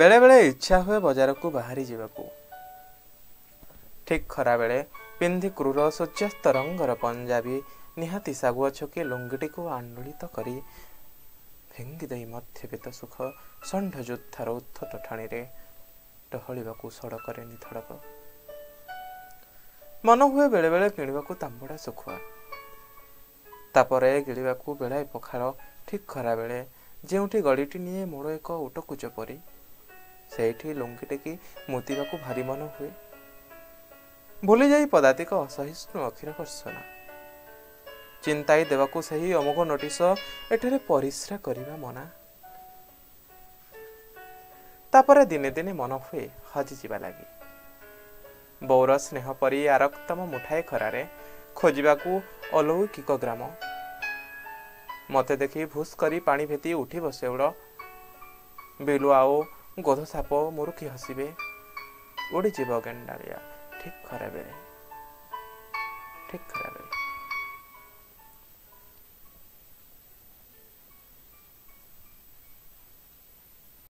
ବେଳେବେଳେ ଇଚ୍ଛା ହୁଏ ବଜାରକୁ ବାହାରି ଯିବାକୁ। ଠିକ୍ ଖରାବେଳେ ପିନ୍ଧି କ୍ରୂର ସୂର୍ଯ୍ୟାସ୍ତ ରଙ୍ଗର ପଞ୍ଜାବୀ, ନିହାତି ଶାଗୁଆ ଛକି ଲୁଙ୍ଗିଟିକୁ ଆନ୍ଦୋଳିତ କରି ଫିଙ୍ଗିଦେଇ ମଧ୍ୟବିତ୍ତ ସୁଖ ଷଣ୍ଢ ଯୋଦ୍ଧାର ଉଦ୍ଧତ ଠାଣିରେ ଟହଳିବାକୁ ସଡ଼କରେ ନିଧଡ଼କ। ମନ ହୁଏ ବେଳେବେଳେ କିଣିବାକୁ ତାମ୍ବୁଡ଼ା ଶୁଖୁଆ, ତାପରେ ଗିଳିବାକୁ ବେଳାଏ ପଖାଳ। ଠିକ୍ ଖରାବେଳେ ଯେଉଁଠି ଗଳିଟି ନିଏ ମୋଡ଼ ଏକ ଓଟକୁଚ ପରି, ସେଇଠି ଲୁଙ୍ଗି ଟେକି ମୁତିବାକୁ ଭାରି ମନ ହୁଏ। ଭୁଲିଯାଇ ପଦାତିକ ଅସହିଷ୍ଣୁ ଅଖିର ଭର୍ତ୍ସନା, ଚିନ୍ତାଇ ଦେବାକୁ ସେହି ଅମୋଘ ନୋଟିସ, ଏଠାରେ ପରିସ୍ରା କରିବା ମନା। ତାପରେ ଦିନେ ଦିନେ ମନ ହୁଏ ହଜିଯିବା ଲାଗି, ବୋଉର ସ୍ନେହ ପରି ଆରକ୍ତମ ମୁଠାଏ ଖରାରେ ଖୋଜିବାକୁ ଅଲୌକିକ ଗ୍ରାମ। ମତେ ଦେଖି ଭୁସ୍ କରି ପାଣି ଭେତି ଉଠିବ ଶେଉଳ, ବିଲୁଆ ଓ ଗୋଧ ସାପ ମୁରୁକି ହସିବେ, ଉଡ଼ିଯିବ ଗେଣ୍ଡାଳିଆ। ଠିକ୍ ଖରାବେଳେ, ଠିକ୍ ଖରାବେଳେ।